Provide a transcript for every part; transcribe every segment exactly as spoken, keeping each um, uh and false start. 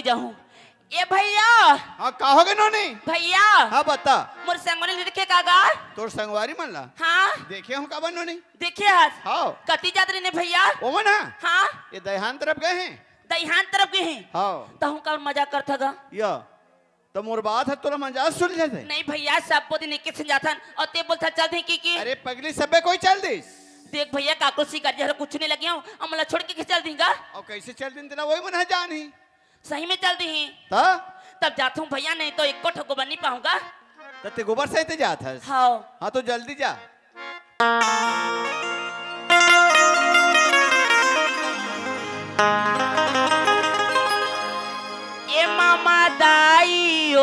त हूँ। ए भैया। हाँ, का होगे नोनी? भैया। हाँ, बता। मोर संगवारी ल देखे का गा? तोर संगवारी मन ला? हाँ। देखे हूँ काबर नोनी? देखे हस? हाँ। कति जात रहिन भैया? ओमन हा? हाँ। ये दइहान तरफ गए हैं। दइहान तरफ गए हैं? हाँ। त हूँ का मजाक करथा गा? या। त मोर बात ह तोला मजाक सुन लेथे। नहीं भैया, सबो दिन एके संग जाथन, अउ तें बोलथा चल दें कि, कि। अरे पगली, सबे कोई चल दिस। देख भैया, काकरो शिकारी जहर कुछ नहीं लगे हूँ, अउ मोला छोड़ के चल दें गा? अउ कैसे चल दें तेला वही मन ह जानही। सही में चल दें ही। त? तब जात हूँ भैया, नहीं तो एको ठो गोबर नहीं पाहूँ गा। त तें गोबर सहित जात हस? हाँ। हाँ, तो जल्दी जा। ए मामा दाई ओ,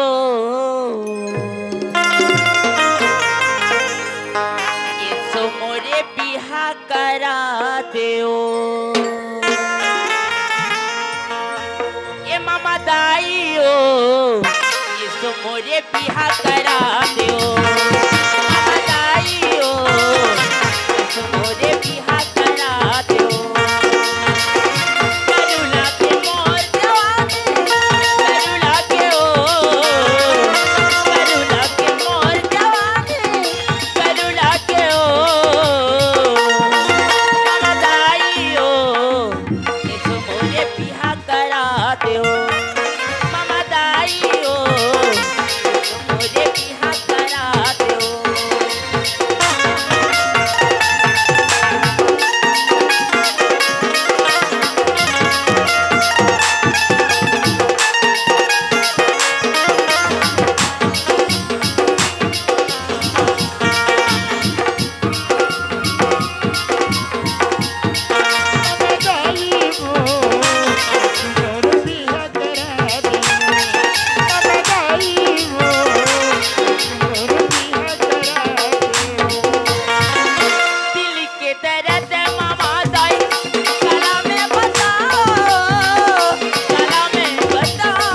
एसो मोरे बिहा करा देओ। ए मामा दाई ओ, एसो मोरे बिहा करा देओ। मामा दाई ओ, एसो मोरे बिहा करा देओ। करुणा के मोर जवानी, करुणा के ओ, करुणा के मोर जवानी, करुणा के ओ, मामा दाई ओ, एसो मोरे बिहा करा देओ। मामा दाई ओ, एसो मोरे बिहा करा देओ। दिल के दर्द मामा दाई, काला में बताओ, काला में बताओ।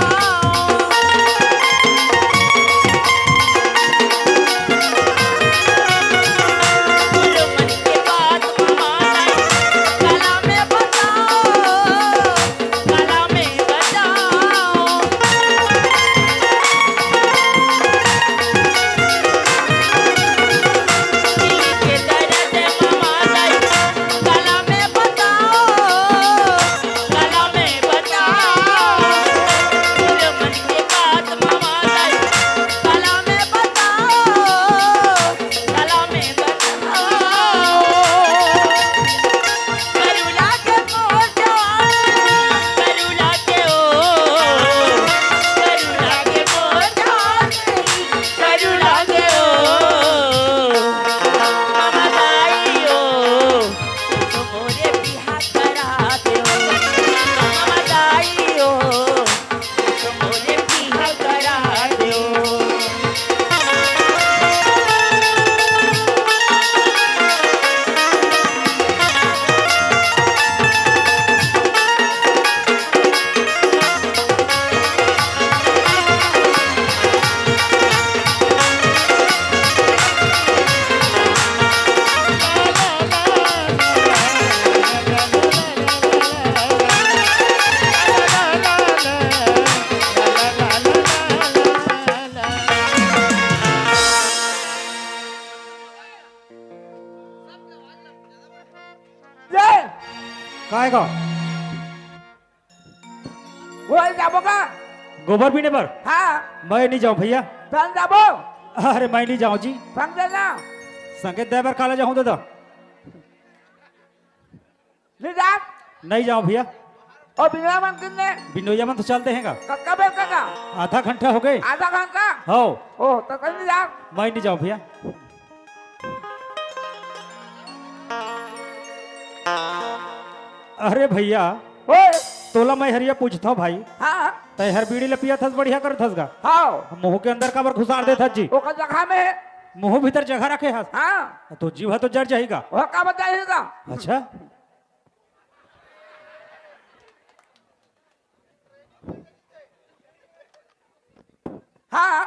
बोलो मन के बात मामा दाई, काला में बताओ। काला में बताओ। दिल के दर्द मामा दाई, काला में बताओ, काला में बताओ। दिल मन के बात मामा दाई, काला में बताओ, काला में बताओ। करुणा के मोर जवानी, करुणा के ओ, करुणा के मोर जवानी, करुणा के ओ, मामा दाई ओ, मोरे बिहा करा देओ, मामा दाई ओ। जय। काय का? वो जाबो का? गोबर बीने बर? हाँ। मैं नहीं जाऊँ भैया। तन जाबो? अरे मैं नहीं जाऊँ जी। संग दे ना। संगे दे बर काला जाऊँ दादा। नहीं जा। नहीं जाऊँ भैया। और बिनोया मन किन्ने? बिनोया मन तो चल दे हैंगा। कक्का बेर का का? आधा घंटा हो गए। आधा घंटा? हो। ओ, तो कहीं नहीं जा। मैं नहीं जाऊँ भैया। अरे भैया, ओए। तोला मैं हरिया पूछता हूँ भाई। हाँ। तै हर बीड़ी ल पियत हस, बढ़िया करत हस गा। हाँ। मुंह के अंदर काबर घुसार देत हस जी? ओकर जगह में है। मुंह भीतर जगह रखे हस। हाँ। तो जीभ तो जर जाही गा। वो का बताएगा? अच्छा। हाँ।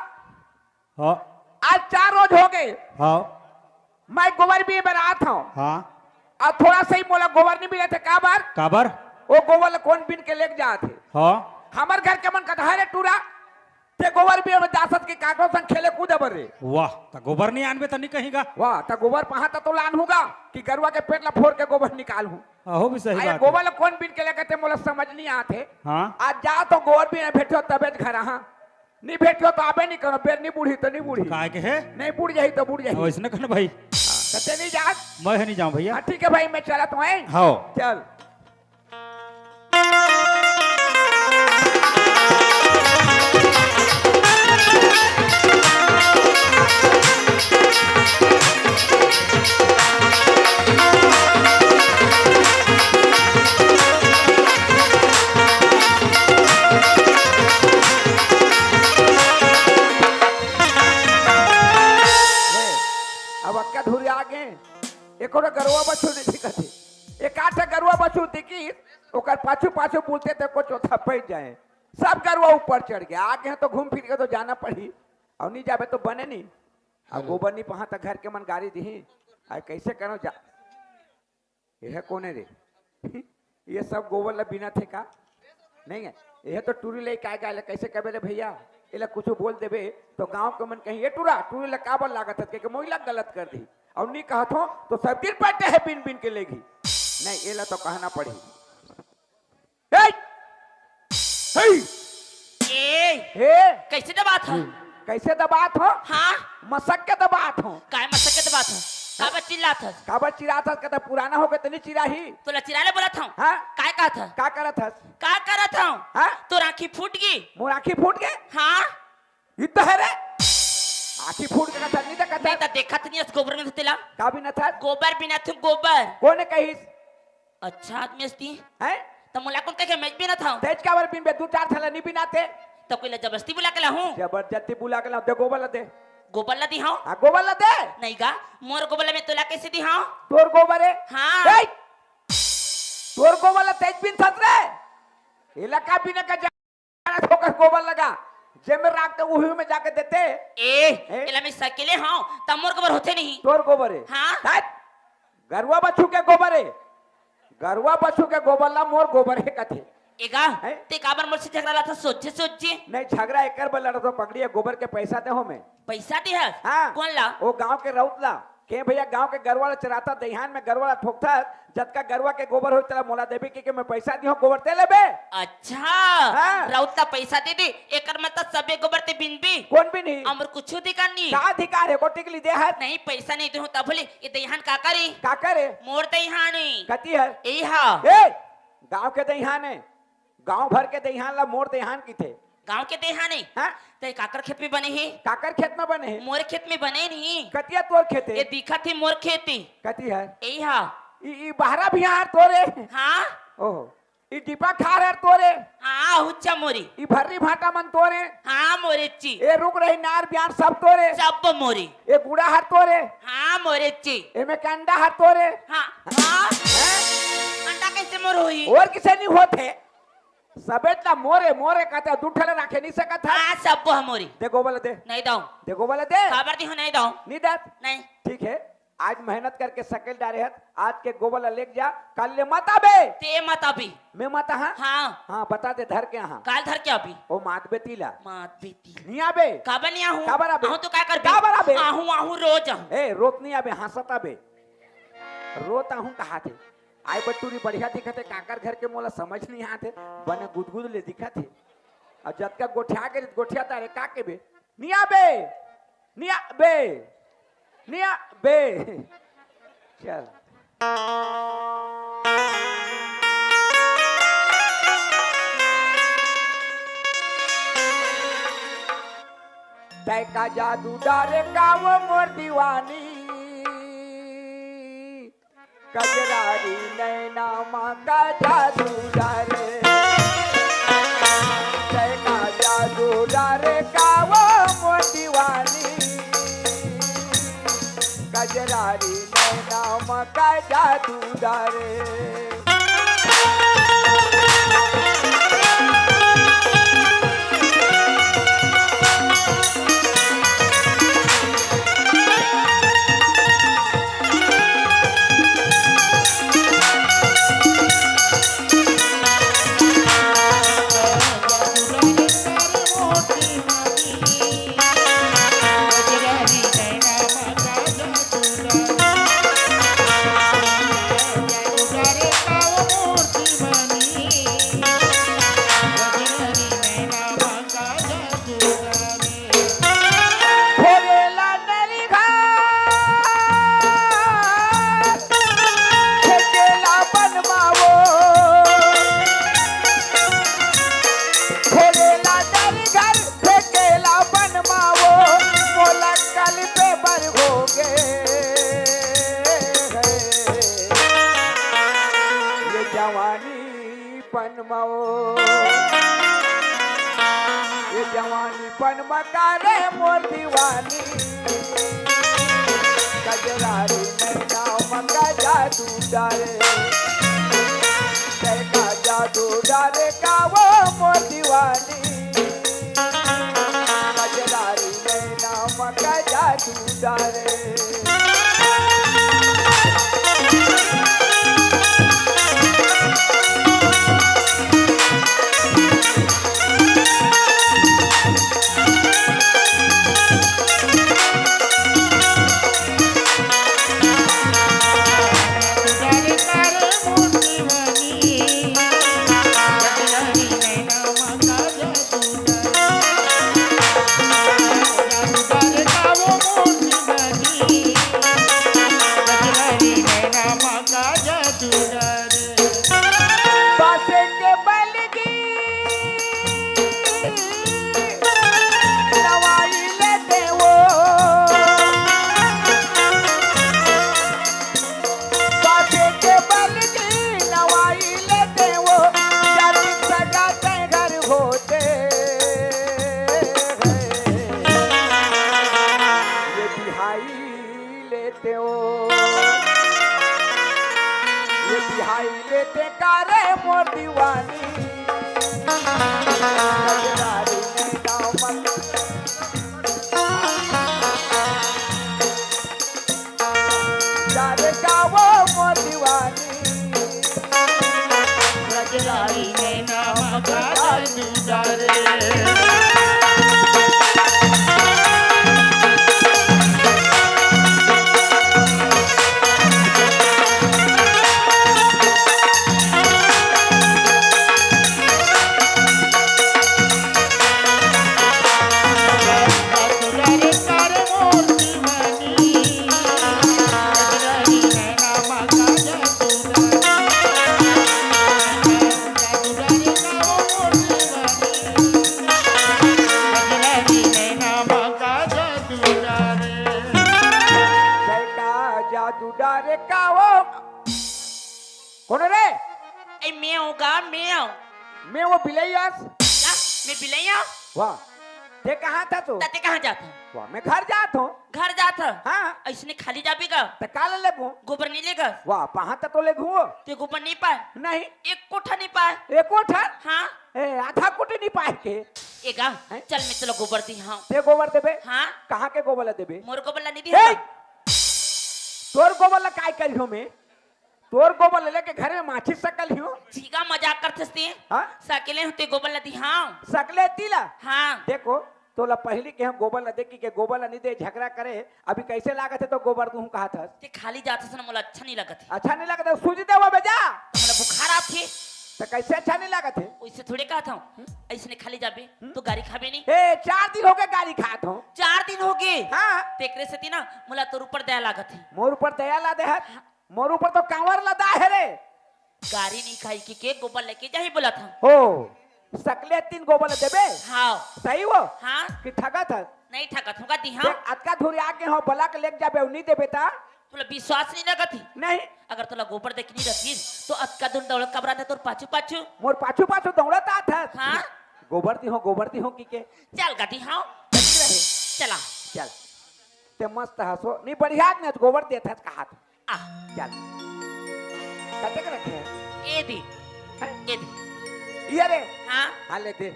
हाँ। आज चार रोज हो गए। हाँ। मैं गोबर बीने बर आत हूँ। हाँ। अउ थोड़ा सा ही मोला गोबर नहीं मिलत हे, काबर? काबर? वो गोबर ला कोन बीन के लेके जात हे? हाँ। हमर घर के मन कथा रे टूरा, ते गोबर बिन में दासत के काकरो संग खेले कूदे बर रे। वाह, त गोबर नहीं आनबे त नहीं कहीं गा। वाह, त गोबर पहा त तो लानहूं गा कि गरुआ के पेट ला फोर के गोबर निकालहूं। अहो भी सही अरे बात हे। गोबर ला कोन बिन के लेके ते मोला समझ नहीं आत हे। हाँ। आज जा तो गोबर बिन भेटियो तबे घर आहा। नहीं भेटियो तो आबे नहीं करो, बेर नहीं बूढ़ी तो नहीं बूढ़ी। काय के हे? नहीं बूढ़ जाही तो बूढ़ जाही। वैसने कहना भाई। त ते नहीं जा। मैं ह नहीं जाऊं भैया। हाँ, ठीक हे भाई, मैं चलत हूँ, हैं? हाँ। चल। ले, अब अक्का धुरी आ गे। एको ठो गरुआ बछरू नहीं दिखत हे। एक आध ठो गरुआ बछरू दिखिस, ओकर पाछू पाछू बुलते ते को चौथा पै जाए। सब गरुआ ऊपर चढ़ गे। आ गे तो घूम फिर के तो जाना पड़ही। अउ नहीं जाबे तो बने नहीं। अब हम्म। गोबर नहीं पहा त घर के मन गारी दिही। अरे कैसे करो जा। ये कोन हे रे? ये सब गोबर ला बिनत हे का? नहीं हे। ये तो टूरी लइका आय गा, एला कैसे कबे रे भैया? एला कुछ बोल देबे तो गांव के मन कही, "ये टूरा, टूरी ला काबर लागत हस?" कहिके मोही ला गलत कर दिही। अउ नहीं कहत हो तो सब दिन पटे हे बिन बिन के लेगी। नहीं, एला तो कहना पड़ही। ए! हे! ए! हे! कैसे दबात हो? कैसे दबात हो? हाँ? मसक के दबात हो। काय मसक के दबात हो? काबर चिल्लात हस? काबर चिल्लात हस? कते पुराना हो गे त नहीं चिल्लाही। तोला चिल्लाले बोलत हूँ। हाँ? काय कहत हस? का करत हस? का करत हूँ? हाँ? तोर आँखी फूट गे। मोर आँखी फूट गे? हाँ? ई तो हे रे। आँखी फूट गे कथा नहीं देखत नहीं हस? त देखत नहीं हस गोबर में तेला। का बिनत हस? गोबर बिनत हूँ, गोबर। कोन कहिस? अच्छा आदमी हस ती। हैं? त मोला कोन कहिके मैं बिनत हूँ? तेज काबर बिनबे, दू चार थाला नहीं बिनाते। त कोई ला जबरदस्ती बुला के लाहूँ? जबरदस्ती बुला के लाहूँ, दे गोबर ला दे। गोबर ला दिहूँ? हाँ, गोबर ला दे। नहीं गा, मोर गोबर ला मैं तोला कैसे दिहूँ? तोर गोबर हे? हाँ। ए! तोर गोबर ला तेज बिनथस रे। एला का बिने का जा-, ठोकर गोबर लगा। जे में राख दे, उही में जाके देते। ए, ए? एला मैं सकेले हूँ, त मोर गोबर होथे नहीं। तोर गोबर हे? हाँ। हट। गरुआ बछरू के गोबर हे। गरुआ बछरू के गोबर ला मोर गोबर हे कथे। ए गा, हैं? ते काबर मोर से झगरा लाथस सोझे सोझे? नहीं, झगरा एकर बर लड़त हो पगड़ी, ये गोबर के पैसा दे हो मैं। पैसा दिहस? हाँ। कोन ला? वो गांव के रउत ला। के भैया गांव के गरुआ ला चराथस, दइहान में गरुआ ला ठोकथस, जतका गरुआ के गोबर होही तेला मोला देबे, के, के मैं पैसा दिहूँ, गोबर ते लेबे। अच्छा, हाँ। रउत ला पैसा दे दे, एकर मतलब सबे गोबर ते बिनबे? कोन बिनही? हमर कुछु अधिकार नहीं। का अधिकार हे? को टिकली दे हस? नहीं, पैसा नहीं देहूँ तब बोले, ये दइहान का करे? का करे? मोर दइहान हे। कती हर? यही हा। ए, गांव के दइहान हे, गांव भर के दइहान ला मोर दइहान किथे। गांव के दइहान हे। हाँ? ते काकर खेत में बने हे? काकर खेत में बने हे? मोर खेत में बने नहीं। कतिया तोर खेत हे? ये दिखत हे मोर खेत हे। कती हर? यही हा। ई, ई बहरा भी हर तोरे? हाँ। ओहो। ई डीपा खार हर तोरे? हाँ, हुच्चा मोरे। ई भर्री भाटा मन तोरे? हाँ, मोरे ची। ए रुख रही नार बियार सब तोरे? सब मोरे। ए गुड़ा हर तोरे? हाँ, मोरे ची। ए में कंडा हर तोरे? हाँ, हाँ। हैं? अंडा कैसे मोर होही? और किसे नहीं होत हे? सबेच ला मोरे, मोरे कहते, दू ठन राखे नहीं सकत हे। हाँ, सब मोरे। दे गोबर ला दे। नहीं दऊँ। दे गोबर ला दे। काबर दिहूँ नहीं दऊँ। नहीं दत। नहीं। ठीक हे, आज मेहनत करके सकेल डारे हस, आज के गोबर ला लेके जा, काल ले मत आबे। ते मत आबे। मैं मत आहा? हाँ। हाँ, बता दे धर के आहा। काल धर के आबे। ओ मात बेटी ला। मात बेटी। नहीं आबे। काबर नहीं आहूँ? काबर आबे? आहूँ तो का करबे? काबर आबे? आहूँ, आहूँ रोज आहूँ। ए, रोत नहीं आबे, हाँसत आबे। रोत आहूँ कहाथे। आय बटूरी बढ़िया दिखत हे, काकर घर के मोला समझ नहीं आत हे, बने गुदगुद ले दिखत हे। अउ जतका गोठिया के गोठिया तारे का केबे? निया बे, निया बे, निया बे। चल। तै का जादू डारे का वो मोर दीवानी, कजरारी नैना मा का जादू डारे। तै का जादू डारे का वो मोर दीवानी, कजरारी नैना मा का जादू डारे। पन म ओ, ये जवानी पन म का रे मोर दीवानी, कजरारी नैना म का जादू डारे, तै का जादू डारे का वो मोर दीवानी, कजरारी नैना म का जादू डारे। पासे के बलगी नवाई लेते वो, पासे के बलगी नवाई लेते वो, जब सगा तै घर होते हैं। ये बिहाई लेते हो, ये बिहाई लेते का रे मोर दीवानी। कजरारी नैना मन डारे का वो मोर दीवानी। रजलाई नैना मका जादू डारे। जादू डारे का वो। कोन रे? ए, मैं हूँ गा, मैं हूँ। मैं वो बिलैया। का? मैं बिलैया? वाह, ते कहाँ था तू? त ते कहाँ जात हस? वाह, मैं घर जात हूँ। घर जात हस? हाँ। अइसने खाली जाबे गा? त का ले लेबो? गोबर नहीं लेगस? वाह, पहाँ तक तो लेगो। ते गोबर नहीं पाए? नहीं। एक कोठा नहीं पाए? एक कोठा? हाँ। ए, आधा कोठी नहीं पाए के? ए गा, हैं? चल मैं तोला गोबर दिहांव। ते गोबर देबे? हाँ। कहाँ के गोबर ला देबे? मोर गोबर ला नहीं ए! दिहांव। तोर गोबर ला काय करिहो मैं? तोर गोबर ले लेके घर में माछी सकल हियो। झींगा मजाक करथस ते। हाँ? सकले हूँ ते गोबर ला दिहांव। सकले तिला? हाँ। देखो, तोला पहली के हम गोबर ला देखी के गोबर ला नहीं दे, झगड़ा करे। अभी कैसे लागत हे तो गोबर दूँ कहत हस? ते खाली जाथस ना, मोला अच्छा नहीं लगत हे। अच्छा नहीं लगत हे, सूजी दे वो बेजा। मोला बुखार आथे। तो कैसे अच्छा नहीं लगत हे? वैसे थोड़े कहत हूँ। हम्म? ऐसने खाली जाबे, हम्म? तो गारी खाबे नहीं। ए, चार दिन हो गए गारी खात हूँ। चार दिन हो गए? हाँ। तेकरे सेती ना, मोला तोर ऊपर दया लागत हे। मोर ऊपर दया ला दे हस? हाँ। मोर ऊपर तो कांवर लदा हे रे। गारी नहीं खाई कि के गोबर लेके जाही बोलत हूँ। हो, सकले तीन गोबर ल देबे? हाँ। सही वो? हाँ। कि ठगत हस? नहीं ठगत हूँ, का दिहांव? देख, अतका धुरिया के हो, बला के लेके जाबे, नहीं देबे ता? तोला विश्वास नहीं लगत ही? नहीं। अगर तोला गोबर देके नहीं रखिस, तो अतका दूर दौड़त काबर आथस तोर पाछू पाछू? मोर पाछू पाछू दौड़त आथस? हाँ। गोबर दिहो, गोबर दिहो कि के? चल गा दिहांव, बच रहे। चला। चल। ते मस्त हसो, नहीं बढ़िया ने गोबर देत हस कहा तू। आ। चल। कतेक रखे हे? ए दे। हैं? ए दे। ये रे। हाँ? हाँ, ले दे।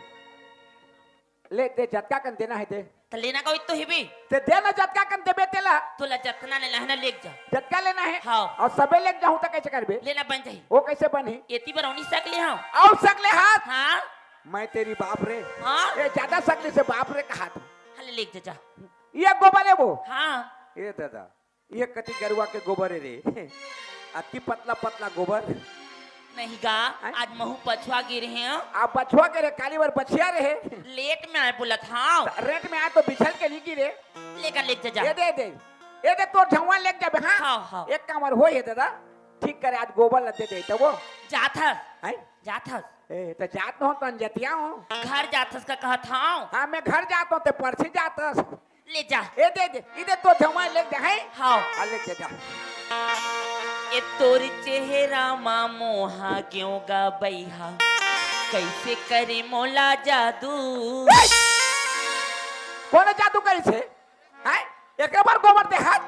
ले दे, जतका कन देना हे दे। त लेना का तो हेबे। ते दे ना, जतका कन देबे तेला। तोला जतना लेना हे ना, लेके जा। जतका लेना हे? हाँ। अउ सबे लेके जाहूँ त कैसे करबे? लेना बन जाही। वो कैसे बनही? एती बर औनी सकले हस। अउ सकले हस? हाँ। मैं तेरी बाप रे। हाँ। ए, ज्यादा सकले से बाप रे कहा तू। हाँ, ले, लेके जा, जा। ये गोबर हे वो? हाँ। ए दादा, ये कति गरुवा के गोबर हे रे। अति पतला पतला गोबर। नहीं गा, हैं? आज महूँ पछुआ गे रहेंव। आप पछुआ गे रहे, काली बार बछिया रहे। लेट में आए बोलत हंव। त लेट में आए तो बिछल के नहीं गिरे। लेकर लेके जा, जा। ये दे, दे। ये दे, तोर झउवा लेके जाबे, हाँ? हाँ, हाँ। एक काम अउ होही दादा, ठीक करे, आज गोबर ला दे दे, त वो। जात हस? हैं? जात हस? ए, त जात नोहंव, त अनजतिया हंव। घर जात हस का कहत हंव? हाँ, मैं घर जात हंव, ते परछी जात हस। ले जा। ए दे, दे, ए दे, तोर झउवा लेके जा, हैं? हाँ। हाँ, लेके जा। ए तोर चेहरा मा मोहा गेंव गा बइहा, कइसे करे मोला जादू। कोन जादू करिस हे? हैं? एकरे बर गोबर दे हाथ।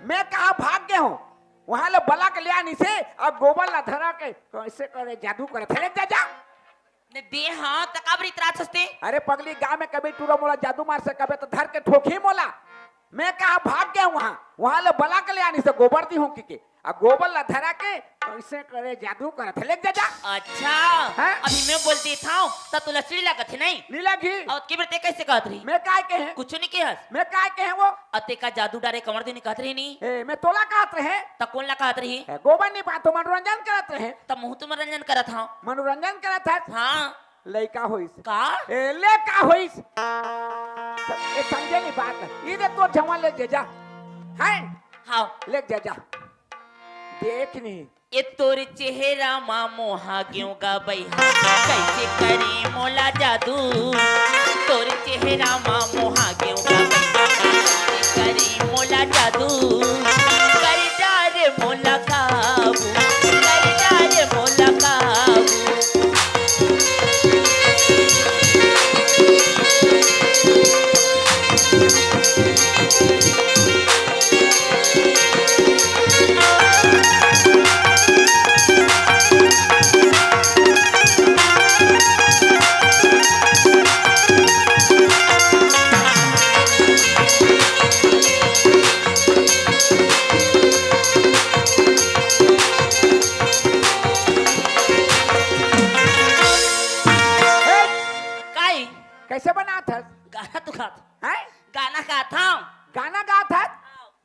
मैं कहाँ भाग गे हूँ, वहां ले बला के ले आनिस हे, अब गोबर ला धरा के कइसे करे जादू करत हे, ले जा, जा। ने दे हाँ, त काबर इतरात हस ते? अरे पगली, गांव में कभी टूरा मोला जादू मारस कबे त धर के ठोकही मोला। मैं कहाँ भाग गे हूँ वहां, वहां ले बला के ले आनिस हे गोबर दिहूं कहिके, अब गोबर ला धरा के कइसे करे जादू करत हे, ले जा, जा। अच्छा, हैं? अभी मैं बोल देत हूँ, त तोला चिढ़ लागत हे नहीं? नी लगी। अउ ओतके बेर ते कइसे कहत रही? मैं काय कहे? कुछू नी कहस। मैं काय कहे वो? अउ ते का जादू डारे कमर देनी कहत रही नी? ए, मैं तोला कहत रहे। त कोन ला कहत रही? ए, गोबर नी पातो, मनोरंजन करत रहे। त महूं तो मनोरंजन करत हूँ। मनोरंजन करत हस? हाँ। लइका होइस। का? ए, ले का होइस? ए, समझे नी बात। ये दे तोर जवान, ले जे जा। हैं? हाँ। ले जे जा। देख नी। ए तोर चेहरा मा मोहा गेंव गा बइहा, कइसे करे मोला जादू। तोर चेहरा मा मोहा गेंव गा बइहा, कइसे करे मोला जादू। कर डारे मोला काबू, कर डारे मोला काबू। काई? कइसे बनात हस? गाना तो गात। हैं? गाना गात हूँ। गाना गात हस?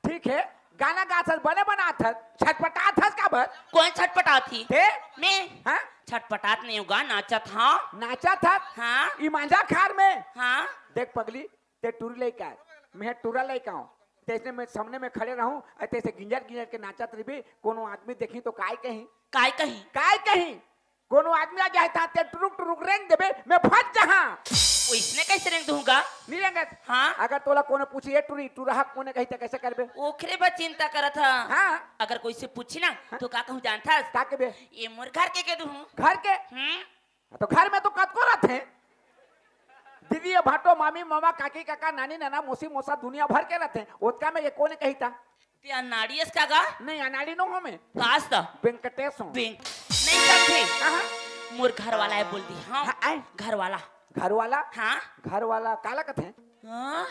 ठीक हे, गाना गात हस, बने बनात हस, छटपटात हस काबर? कोन छटपटात ही? ते? मैं? हाँ? छटपटात नहीं हूँ गा, नाचत हूँ। नाचत हस? हाँ। ई मांझा खार में? हाँ। देख पगली, ते टूरी लइका, मैं टूरा लइका हूँ। तइसने मैं सामने में खड़े रहूं, अउ तइसे गिंजर गिंजर के नाचत रहिबे, कोनो आदमी देखही तो काय कही? काय कही? काय कही? कोनो आदमी आ जाही त ते टुरुक टुरुक रेंग देबे, मैं फंस जाहां। ओइसने कइसे रेंग दूंगा? नी रेंगस। हाँ। अगर तोला कोनो पूछी, "ए टुरी, टुरहा कोने कही?" त कइसे करबे? ओखरे बर चिंता करत हंव। हाँ। अगर कोई से पूछी ना, हाँ। त का कहूं जानथस? का कबे? ए मोर घर के कह दूं। घर के? हम्म। तो घर में तो कतको रथे। दीदी, ये भाटो, मामी, मामा, काकी, काका, नानी, नाना, मौसी, मौसा, दुनिया भर के रथे। ओतका में ये कोने कही त? ते अनाड़ी अस का गा? नहीं, अनाड़ी नो हूं मैं। का अस त? वेंकटेश हूं। वेंक-, नहीं समझे। हाँ, हाँ। मोर घर वाला हे बोल दी। हाँ। हाँ, आए। घर वाला। घर वाला? हाँ। घर वाला काला कथे? हाँ।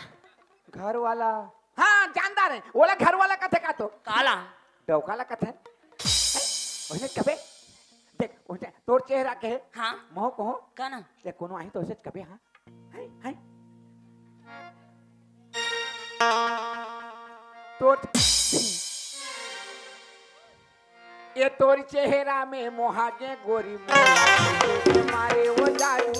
घर वाला। हाँ, जानदार हे। ओला घर वाला कथे का तो? काला। डौका ला कथे? ओइसने कबे? देख, ओइसने तोर चेहरा के हे। हाँ। महूं कहूं। का ना? देख, कोनो आही त ओइसने कबे, हाँ? हैं, हैं? तोर, ए तोर चेहरा में मोहा गे गोरी मोला, कइसे के मारे वो जादू।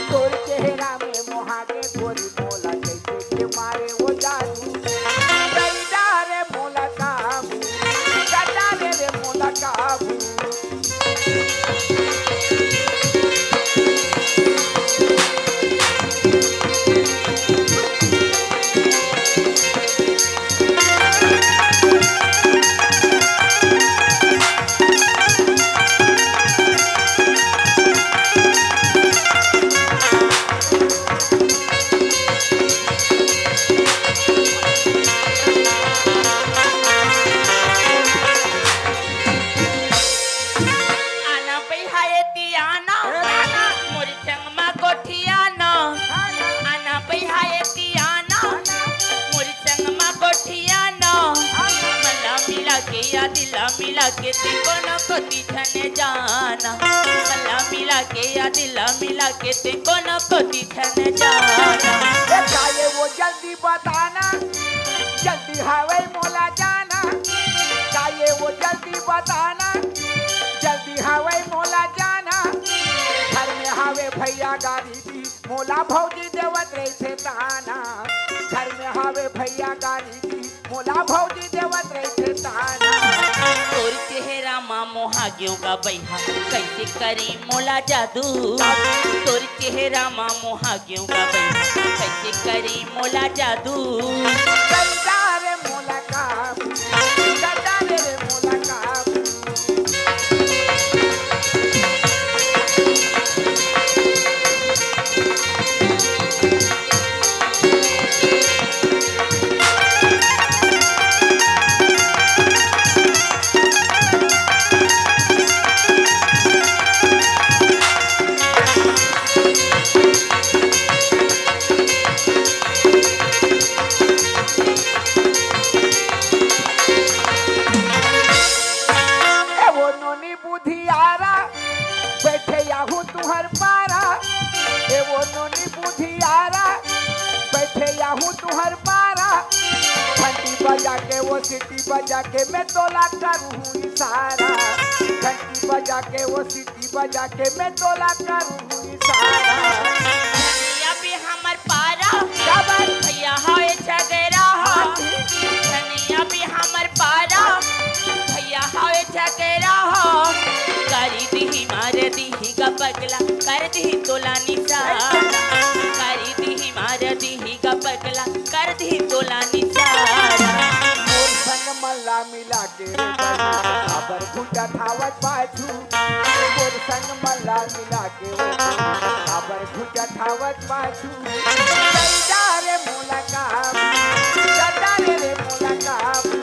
तोर चेहरा में मोहा गे गोरी मोला, कइसे के मारे वो जादू। कई डारे मोला काबू, कई डारे रे मोला काबू। आना बइहा एती आना, ए, आना। मोर संग मा गोठियाना। आना। आना बइहा एती आना, आना। मोर संग मा गोठियाना। आना। मन ला मिला के या दिल ला मिला के ते कोनो कोती झन जाना। मन ला मिला के या दिल ला मिला के ते कोनो कोती झन जाना। ए, काये वो जल्दी बताना, जल्दी हावय मोला जाना। काये वो जल्दी बताना, जल्दी हावय मोला जाना। घर में हावे भैया गारी दी, मोला भौजी देवत रहिथे ताना। घर में हावे भैया गारी दी, मोला भौजी देवत रहिथे ताना। तोर चेहरा मा मोहा गेंव गा बइहा, कइसे करी मोला जादू। तोर चेहरा मा मोहा गेंव गा बइहा, कइसे करी मोला जादू। गद्दा रे मोला काबू, गद्दा रे बजा के वो सीटी बजा के मैं तोला करूँ इशारा। घंटी बजा के वो सीटी बजा के मैं तोला करूँ इशारा। धनिया भी हमर पारा, क्या बात? भैया हाय झगड़ा हो। हाँ जी। धनिया भी हमर पारा, भैया हाय झगड़ा हो। करी दिही मार दिही गा पगला, कर दिही तोला निशारा। करी दिही मार दिही गा पगला, कर दिही तोला निशारा। मोर संग मन ला मिला के रे बहिनी, काबर घुंटा ठावत पाछू। मोर संग मन ला मिला के रे बहिनी, काबर घुंटा ठावत पाछू। चल जा रे मोला काबू, चल जा रे, रे मोला काबू।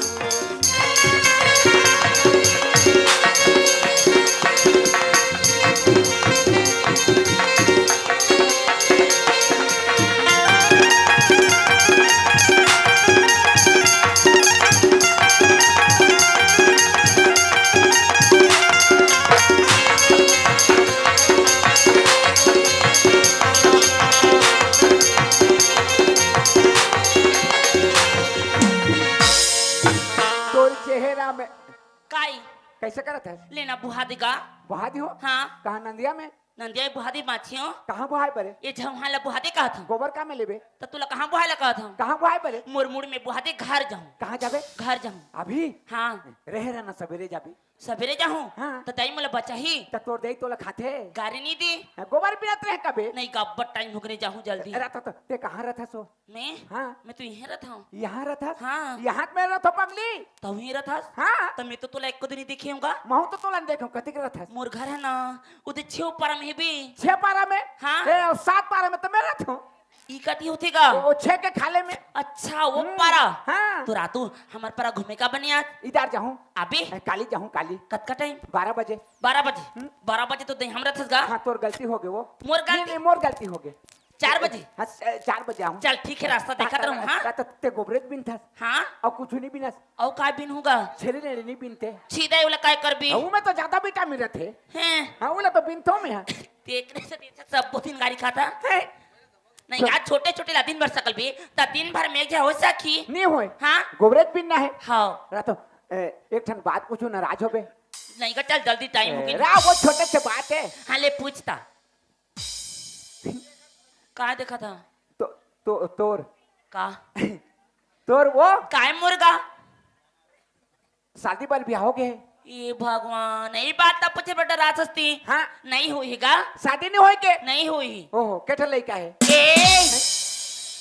तोर चेहरा में काई? कैसे करत है? लेना बुहा दे गा। बुहा दी हो? हाँ। कहाँ नंदिया में? नंदिया बुहा दे माछियो। कहाँ बुहाए परे? ये झौहा ला बुहा दे कहत हूँ। गोबर का में लेबे? त तुला कहाँ बुहाए ला कहत हूँ? कहाँ बुहाए परे? मोर मुड़ में बुहा दे, घर जाऊँ। कहाँ जाबे? घर जाऊँ। अभी? हाँ। रहे रहना, सवेरे जाबे। सवेरे जाहूँ? हाँ। त दाई मोला बचाही? त तोर दाई तोला खाथे? गारी नहीं दी। हाँ, गोबर बिनत रहे कबे? नहीं, गब्बर टाइम हो गने, जाहूँ जल्दी। रहता तो, ते कहाँ रहता सो? मैं? हाँ। मैं तो यहीं रहता हूँ। यहाँ रहता? हाँ। यहाँ में रहता पगली? तो यहीं रहता? हाँ। तो मैं तो तोला एक दिन ही देखे हूँ गा। महू तो तोला नहीं देखे हूँ, कतिक रहता? मोर घर है ना, उधर छेव पारा में भी। छेव पारा में? हाँ। ए, और सात पारा में तो मैं रहता हूँ। ई कती होथे गा? वो छेव के खाले में। अच्छा, वो हम्म, पारा। हाँ। तो रातू हमर पारा घूमे का बने आज? इधर जाहूँ। अबे? ए, काली जाहूँ, काली। कतका टाइम? बारह बजे। बारह बजे? हम्म। बारह बजे तो दे हम रहथस गा। हाँ, तोर गलती हो गए वो। मोर नहीं, गलती? नहीं, मोर गलती हो गए। चार बजे? हाँ, स-, चार बजे आऊँ। चल, ठीक है, रास्ता देखत रहूँ, हाँ? त-, त-, ते गोबरेज बिनथस। हाँ? और कुछ नहीं बिनस। और का बिनहूँ गा? छेरी लेने नहीं बिनते। छीदा वाला काय करबी? वो में तो ज्यादा विटामिन रहते। हैं? हाँ, वो ला तो बिनतो में है। देखने से, देखने से सब दिन गारी खाता। हैं? नहीं, आज छोटे-छोटे ला दिन भर सकल भी, त दिन भर में एक झन हो सकी। नहीं होए। हाँ? गोबरेज बिनना है। हाँ। रा तो, ए, एक ठन बात पूछूँ, नाराज होबे? नहीं गा, चल जल्दी, टाइम हो ए, गया। रा, वो छोटे से बात है। हाँ, ले पूछता। का देखा था? तो, तो, तोर। का? तोर वो? काय मुर्गा? शादी बर बिहाव गे हे। ए भगवान, यही बात तब पूछे बेटा राक्षसी। हाँ। नहीं हुई गा। शादी नहीं होई के? नहीं हुई। ओहो, के ठन लइका हे? ए,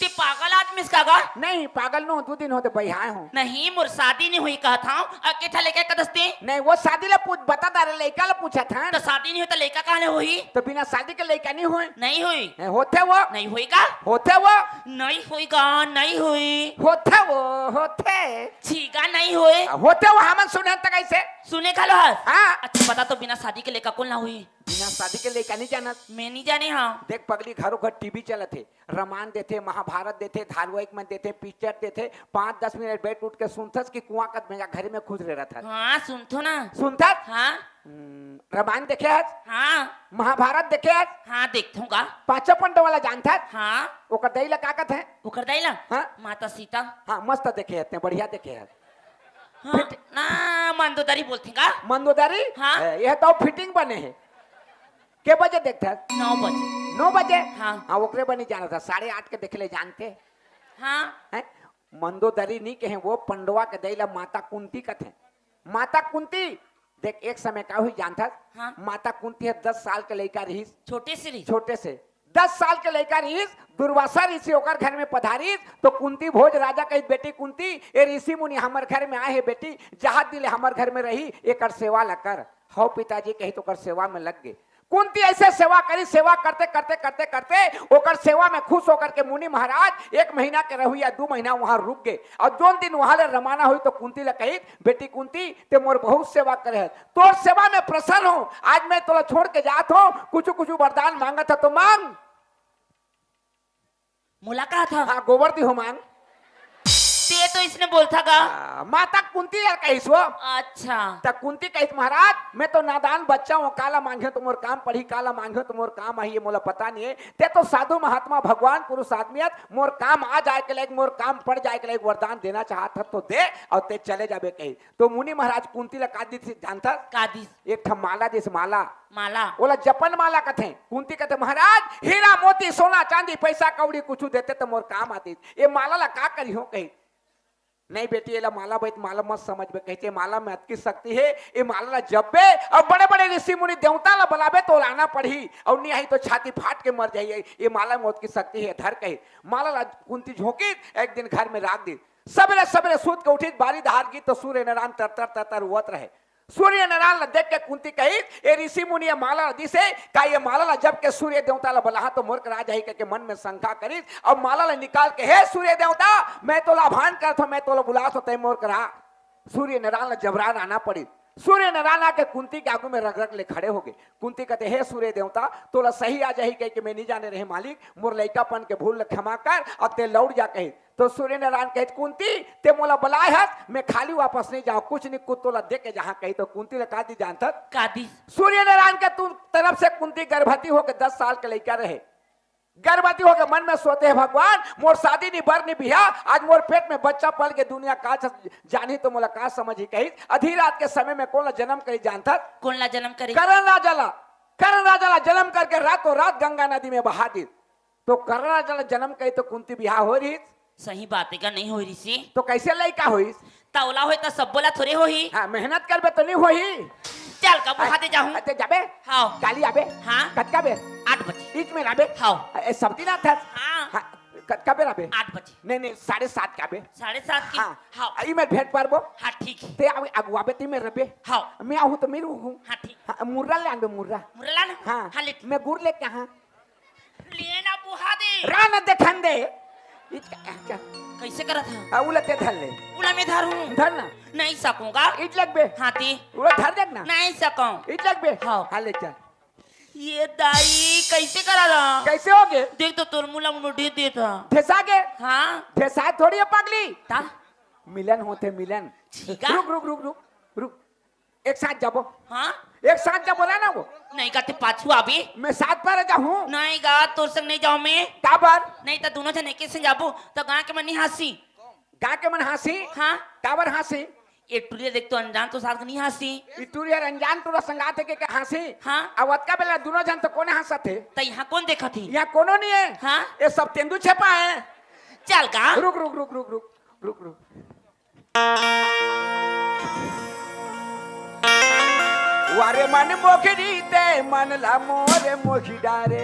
ते पागल आदमी से का गा? नहीं, पागल नो, दू दिन होते बहियाए हो। नहीं, मोर शादी नहीं हुई कहत हूँ। अ, के ठन लइका कदस्ती? नहीं, वो शादी ला पूछ, बता तारे लइका ला पूछा था। तो शादी नहीं हुई तो लइका कहाँ ले हुई? तो बिना शादी के लइका नहीं हुई। नहीं हुई। ए, होथे वो। नहीं हुई का? होथे वो। नहीं हुई का? नहीं हुई। होथे वो, होथे। छीगा नहीं हुई। होथे वो, हमन सुने तक ऐसे। सुने घलो हस? हाँ। अच्छा बता तो, बिना शादी के लइका कोन ला हुई? बिना शादी के लइका नहीं जानत। मैं नहीं जाने हाँ। देख पगली, घरों घर टीवी चलत हे, रामायण देथे, महाभारत देथे, धारावाहिक मन देथे, पिक्चर देथे, पाँच दस मिनट बैठ उठ के सुनथस कि कुआं कत में जा घर में खुश रह रहत हस। हाँ, सुनथो ना। सुनथस? हाँ। हम्म, रामायण देखे हस? हाँ। महाभारत देखे हस? हाँ, देखथों का। पांचों पांडव वाला जानथस? हाँ। ओकर दाई ला का कथे? ओकर दाई ला? हाँ। माता सीता। हाँ, मस्त देखे हस, बढ़िया देखे हस। हाँ, फिट- ना, मंदोदरी बोलथे का? मंदोदरी? हाँ। ए, यह तो फिटिंग बने हे। के बजे देखथस? नौ बजे। नौ बजे? हाँ। हाँ, ओकरे बनी जाना था, साढ़े आठ के देख ले जानते। हाँ। हैं? मंदोदरी नहीं कहे, वो पंडवा के दाई ला माता कुंती कथे। माता कुंती, देख, एक समय का हुई जानथस? हाँ। माता कुंती ह दस साल के लइका रहिस। छोटे से रहिस। छोटे से। दस साल के लइका रहिस, दुर्वासा ऋषि ओकर घर में पधारिस, तो कुंती भोज राजा कहिस, "बेटी कुंती, ए ऋषि मुनि हमर घर में आए हे बेटी, जहां दिन ले हमर घर में रही, एकर सेवा ल कर।" "हव पिताजी," कहिस, ओकर सेवा में लग गे। कुंती ऐसे सेवा करी, सेवा करते, करते, करते, करते ओकर सेवा में खुश होकर के मुनि महाराज एक महीना के रहू या दू महीना वहां रुक गे। और जोन दिन वहां ले रवाना हुई तो कुंती ले कहिस, "बेटी कुंती, ते मोर बहुत सेवा करे हस, तोर सेवा में प्रसन्न हूं, आज मैं तोला छोड़ के जात हूं, कुछ कुछ वरदान मांगत ह तो मांग।" मोला कहा था? हाँ, गोबर दी हो मांग। ते तो इसने बोलथा का? आ, माता कुंती यार कहिस वो। अच्छा। त कुंती कहिस, "महाराज, मैं तो नादान बच्चा हूँ, काला मांगे तो मोर काम पड़ही, काला मांगे तो मोर काम आही, ये मोला पता नहीं है। ते तो साधु महात्मा भगवान पुरुष आदमी हस, मोर काम आ जाए के लायक, मोर काम पड़ जाए के लायक वरदान देना चाहत हस तो दे, अउ ते चले जाबे," कहिस। तो मुनि महाराज कुंती ला का दिस जानथस? का दिस? एक ठा माला दिस, माला। माला। ओला जपन माला कथे। कुंती कथे, "महाराज, हीरा मोती सोना चांदी पैसा कौड़ी कुछु देते त मोर काम आतिस, ये माला ला का करिहूं?" कहिस। "नहीं बेटी, एला माला बहित माला मत समझबे," कहिथे, "माला में अतकी शक्ति हे, ये माला ला जपबे अउ बड़े-बड़े ऋषि मुनि देवता ला बलाबे तो लाना पड़ही, अउ नहीं आही तो छाती फाट के मर जाही, ये माला में ओतकी शक्ति हे, धर," कहिस। माला ला कुंती झोंकिस, एक दिन घर में राख दिस। सबेरे सबेरे सूत के उठिस, बारी धार गिस तो सूर्य नारायण तर तर तर तर रोवत रहे। सूर्य नारायण ला देख के कुंती कहिस, "ए ऋषि मुनि, ये माला ला दिस हे, का ये माला ला जप के सूर्य देवता ला बलाहूं तो मोर करा जाही?" कहिके मन में शंका करिस। अब माला ला निकाल के, "हे सूर्य देवता, मैं तोला आह्वान करत हूं, मैं तोला बुलात हूं, तैं मोर करा।" सूर्य नारायण ला जबरान आना पड़िस। सूर्य नारायण आके कुंती के आगू में रग रग ले खड़े हो गे। कुंती कथे, "हे सूर्य देवता, तोला सही आ जाही कहिके मैं नहीं जाने रहें मालिक, मोर लइकापन के भूल ला क्षमा कर, अब तैं लौट जा," कहिस। तो सूर्य नारायण कहिस, "कुंती, तैं मोला बलाए हस, मैं खाली वापस नहीं जांव, कुछ नहीं कुछ तोला दे के जाहूं," कहिस। तो कुंती ला का दिस जानथस? का दिस? सूर्य नारायण के तू तरफ से कुंती गर्भवती होके दस साल के लइका रहे। गर्भवती होके मन में सोचे, "हे भगवान, मोर शादी नहीं, बर नहीं, बिहा, आज मोर पेट में बच्चा पल के दुनिया का छ-, जानही तो मोला का समझही," कहिस। आधी रात के समय में कोन ला जन्म करिस जानथस? कोन ला जन्म करिस? करण राजा ला। करण राजा ला जन्म करके रातों रात गंगा नदी में बहा दिस। तो करण राजा ला जन्म करिस तो कुंती बिहा होय रहिस? सही बात हे गा, नहीं होय रहिस। तो कइसे लइका होइस? त ओला होय त सब्बो ला थोरे होही। हाँ, मेहनत करबे तो नहीं होही। चल का, बुहा दे जाहूं। अ, ते जाबे? हाव। काली आबे? हाँ। कतका बेर? आठ बजे। इच में आबे? हाव। ए, सब दिन आथस? हाँ। हाँ, कतका बेर आबे? आठ बजे। नहीं, नहीं, साढ़े सात के आबे। साढ़े सात के? हाँ। हाव। इमे भेंट पारबो? हाँ, ठीक हे। ते आबे, अगुवाबे ते में रहबे? हाव। मैं आहूं तो मैं रहूं। हाँ, ठीक। हाँ, मुर्रा ले आनबे, मुर्रा। मुर्रा लाना? हाँ। हाँ, ले। मैं गुर लेके आहूं। ले ना बुहा दे। रा न देखन दे। इच का, अच्छा। कइसे करत हा? आ, उला ते धर ले। उला मैं धरहूं। धर ना। नहीं सकूंगा। इच लगबे। हाँ ते। उला धर देख ना। नहीं सकूं। इच लगबे। हाँ। हाँ, ले चल। ये दाई, कइसे करत हा? कइसे होगे? देख तो तोर मुला मुंडी देत हा। ठेसा गे? हाँ। ठेसा थोड़ी हे पगली। ता? मिलन होथे, मिलन। ठीक हे। रुक, रुक, रुक, रुक, रुक। एक साथ जाबो। हाँ? एक साथ जाबो ना, ना वो। नहीं गा, ते पाछू आबे। मैं साथ पर जाहूं। नहीं गा, तोर संग नहीं जांव मैं। काबर? नहीं त दूनों झन एके संग जाबो, त गांव के मन नहीं हांसही। गांव के मन हांसही? हाँ। काबर हांसही? ए टुरी देख तो अनजान तोर साथ नहीं हांसही। ए टुरी अनजान तोर संगात हे के, के हांसही? हाँ। अब अतका बेला दूनों झन तो कोने हांसत हे? त इहां कोन देखत हे? इहां कोनो नहीं हे। हाँ। ए सब तेंदू छेपा हे। चल गा। रुक, रुक, रुक, रुक, रुक, रुक, रुक। वारे मन मोखरी ते मन ला मोर मोहि डारे।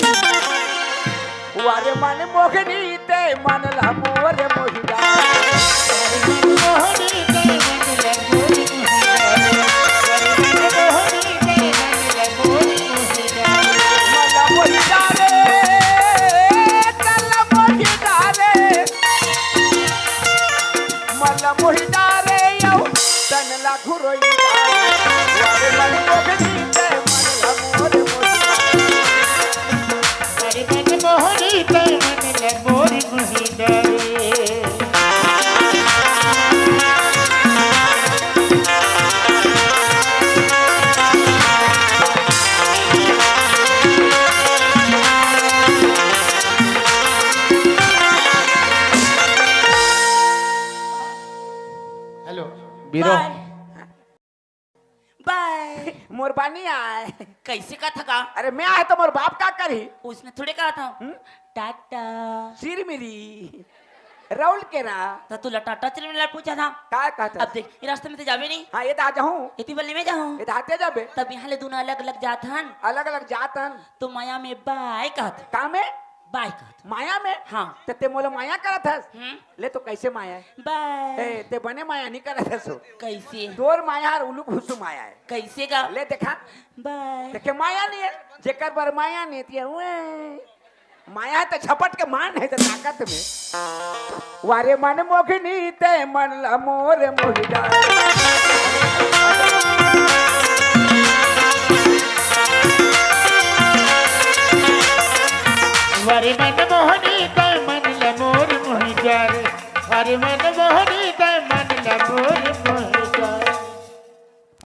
वारे मन मोखरी ते मन ला मोर मोहि डारे। मन ला मोहि डारे, तन ला मोहि डारे। मन मोहि डारे अउ तन ला घुरोई डारे। वारे मन मोहि जीते, मन ला मोर मोहि डारे। वारे मन मोहि जीते, मन ला मोर मोहि डारे। हेलो, बीरो। बाय। बाय। मोर बा नइ आय। कइसे कथस गा? अरे, मैं आय त मोर बाप का करही? उसने थोड़े कहा था। हम्म? टाटा। चिरमिरी। रउल केरा। त तोला टाटा चिरमिरी ला पूछा था। काय कहत? अब देख, ये रास्ते में ते जाबे नहीं। हाँ, ये त आ जाहूँ। इतनी बल्ले में जाहूँ। ये त आते जाबे। तब यहाँ ले दूनों अलग-अलग जात हन। अलग-अलग जात हन। तो माया में बाय कहत। का में? बाय कहत। माया में? हाँ। त ते मोला माया करत हस? हम्म। ले तो कइसे माया हे? बाय। ए, ते बने माया नइ करत हस ओ। कइसे? तोर माया हर उलू फुसू माया हे। कइसे गा? ले देखा। बाय। देखे माया नइ हे, जेकर बर माया नइ हे, ते उए। माया हे त झपट के मार, नहीं त ताकत में। वारे मन मोहिनी ते मन ला मोर मोहि डारे। वारे मन मोहिनी ते मन ला मोर मोहि डारे। वारे मन